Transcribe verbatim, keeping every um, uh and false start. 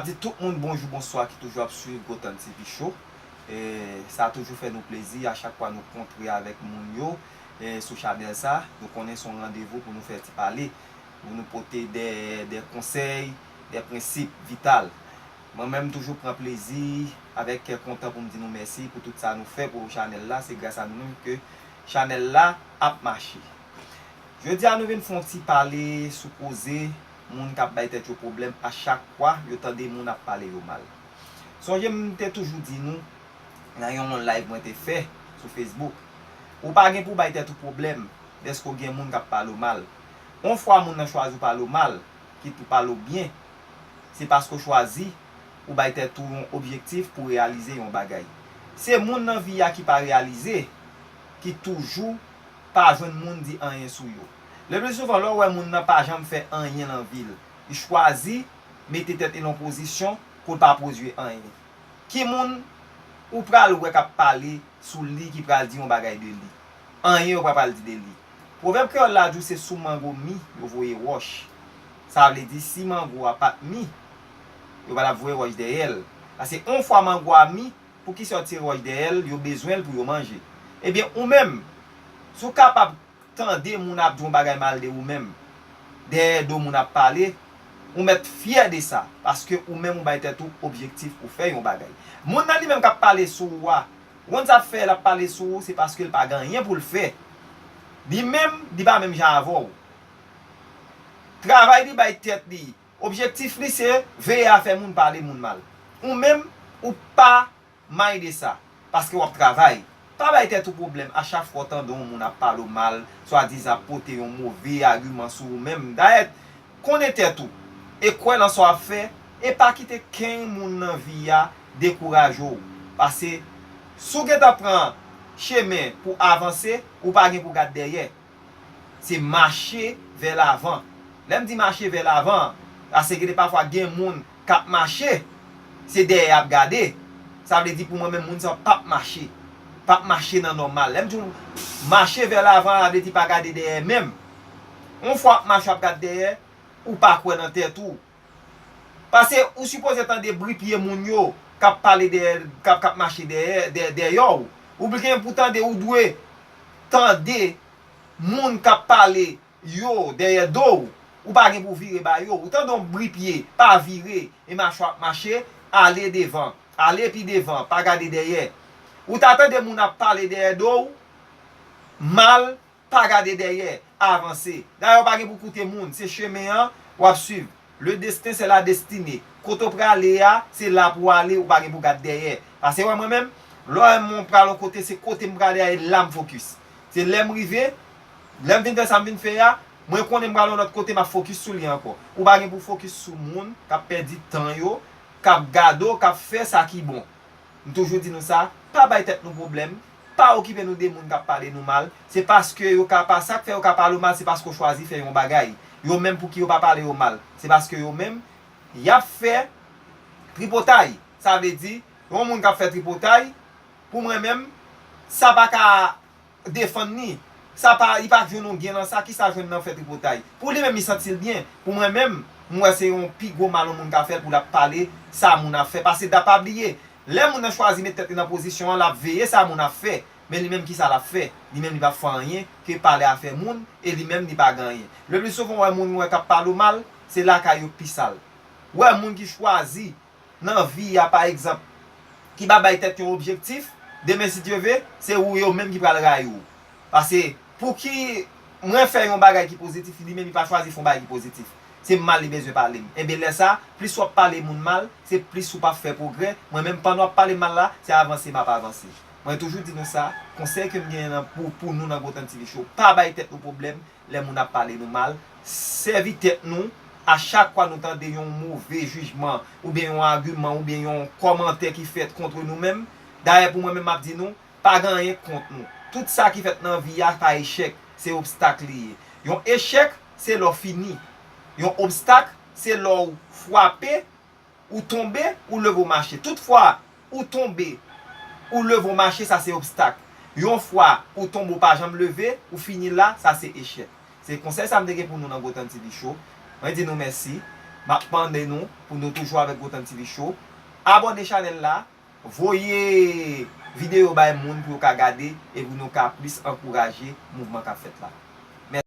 Di tout moun bonjou, bonswa ki toujou ap swiv Gotan T V Show. E sa toujou fè nou plezi a chak fwa nou kontre avèk moun yo e sou chanèl sa. Nou konnen se yon randevou pou nou fè ti pale, pou nou pote de, de konsèy, de prensip vital. Mwen menm toujou pran plezi avèk kè kontan pou m di nou mèsi pou tout sa nou fè pou chanèl la. Se gras a nou menm ke chanèl la ap mache. Jodi a nou vin fè yon ti pale sou koze moun k ap bay tèt yo pwoblèm a chak fwa yo tande moun ap pale yo mal. Sonje m te toujou di nou nan yon live mwen te fè sou Facebook, ou pa gen pou bay tèt ou pwoblèm dèske w gen moun k ap pale w mal. Yon fwa moun nan chwazi w pale w mal, kit ou pale w byen, se paske w chwazi ou bay tèt ou yon objektif pou reyalize yon bagay. Se moun nan vi a ki pa reyalize, ki toujou pa jwenn moun di anyen sou yo. Le pli souvan, lè w wè moun nan pa janm fè anyen nan vi l, li chwazi mete tèt li nan yon pozisyon pou l pa pwodui anyen. Ki moun ou pral wè k ap pale sou li ki pral di yon bagay de li? Anyen yo pa pral di de li. Pwovèb kreyòl la di w se sou mango mi yo voye wòch. Sa vle di si mango a pa t mi, yo pa t ap voye wòch dèyè l. Paske yon fwa mango a mi, poukisa yo tire wòch dèyè l? Yo bezwen l pou yo manje. Ebyen, ou menm, si w kapab tande moun ap di yon bagay mal de ou menm, dèyè do moun ap pale, ou mèt fyè de sa, paske ou menm ou bay tèt ou objektif pou fè yon bagay. Moun nan li menm k ap pale sou ou a, ou konn sa k fè l ap pale sou ou, se paske l pa gen anyen pou l fè. Li menm, li pa menm jan avè w. Travay li bay tèt li. Objektif li se veye a fè moun pale moun mal. Ou menm, ou pa may de sa, paske w ap travay. Pa bay tèt ou pwoblèm a chak fwa w tande yon moun ap pale w mal, swadizan ap pote yon move agiman sou ou menm. Dayè, konnen tèt ou e kwè nan sa w ap fè, e pa kite kenn moun nan vi a dekouraje w. Paske si w gentan pran chemen pou avanse, ou pa gen pou gad dèyè. Se mache vè lavan. Lè m di mache vè lavan, paske gen de pafwa gen moun k ap mache, se dèyè y ap gade. Sa vle di pou mwen menm, moun sa yo p ap mache. P ap mache nan nòmal. Lè m di w mache vè lavan, sa vle di pa gade dèyè menm. Yon fwa w ap mache, w ap gade dèyè, ou pa kwè nan tèt ou. Paske ou sipoze tande bri pye moun yo k ap pale dèyè, k ap, k ap mache dèyè, dèyè, dèyè w. Ou byen pou tande, ou dwe tande moun k ap pale yo dèyè do w. Ou pa gen pou vire ba yo. Ou tande yon bri pye, pa vire, e mache w ap mache, ale devan, ale pi devan, pa gade dèyè. Ou ta tande moun ap pale dèyè do w mal, pa gade dèyè, avanse. Dayè, w pa gen pou koute moun, se chemen an w ap swiv. Le destin, c'est la destinée. Kote w prale a, se la pou w ale, ou pa gen pou gade dèyè. Paske wè mwen menm, lè w wè mwen pral yon kote, se kote m prale a, e la m fokis. Se lè m rive, lè m vin fè sa m vin fè a, mwen konnen m pral yon lòt kote, m ap fokis sou li ankò. Ou pa gen pou fokis sou moun k ap pèdi tan yo, k ap gade w, k ap fè sa ki bon. M toujou di nou sa, pa bay tèt nou pwoblèm, pa okipe nou de moun k ap pale nou mal. Se paske yo ka pa, sa k fè yo ka pale w mal, se paske w chwazi fè yon bagay. Yo menm pou ki yo pa pale yo mal, se paske yo menm, y ap fè tripotay. Sa vle di, yon moun k ap fè tripotay, pou mwen menm, sa pa ka defann li. Sa pa, li pa jwenn yon gen nan sa, kisa jwenn nan fè tripotay? Pou li menm, li santi l byen. Pou mwen menm, m wè se yon pi gwo mal yon moun ka fè l pou l ap pale sa moun ap fè. Paske da pa bliye, lè moun nan chwazi met tèt li nan pozisyon an, l ap veye sa moun ap fè. Men li menm, kisa l ap fè? Li menm, li p ap fè anyen ke pale afè moun, e li menm, li pa gen anyen. Le pli souvan, w wè moun ou wè k ap pale w mal, se lakay yo k pi sal. W wè moun ki chwazi nan vi a, pa egzanp, ki pa bay tèt yo objektif, demen, si Dye ve, se ou yo menm ki pral rayi w. Paske, pou ki mwen fè yon bagay ki pozitif, li menm li pa chwazi fè yon bagay ki pozitif? Se mal li bezwen pale m. Enben, lè sa, plis w ap pale moun mal, se plis ou p ap fè pwogrè. Mwen menm, pandan w ap pale m mal la, se avanse m ap avanse. Mwen toujou di nou sa, konsèy ke m genyen nan, pou, pou nou nan Gotan T V Show, pa bay tèt nou pwoblèm, lè moun ap pale nou mal, sèvi tèt nou a chak fwa nou tande yon move jijman, oubyen yon agiman, oubyen yon kòmantè ki fèt kont nou menm. Dayè, pou mwen menm, m ap di nou, pa gen anyen kont nou. Tout sa ki fèt nan vi a pa echèk, se obstak li ye. Yon echèk, se lè w fini. Yon obstak, se lè w frape, ou tonbe, ou leve, w mache. Tout fwa ou tonbe, ou leve, w mache, sa se obstak. Yon fwa ou tonbe, ou pa janm leve, ou fini la, sa se echèk. Se konsèy sa m te gen pou nou nan Gotan T V Show. Mwen di nou mèsi. M ap mande nou pou nou toujou avèk Gotan T V Show. Abòne chanèl la, voye videyo bay moun pou yo ka gade e pou nou ka plis ankouraje mouvman k ap fèt la.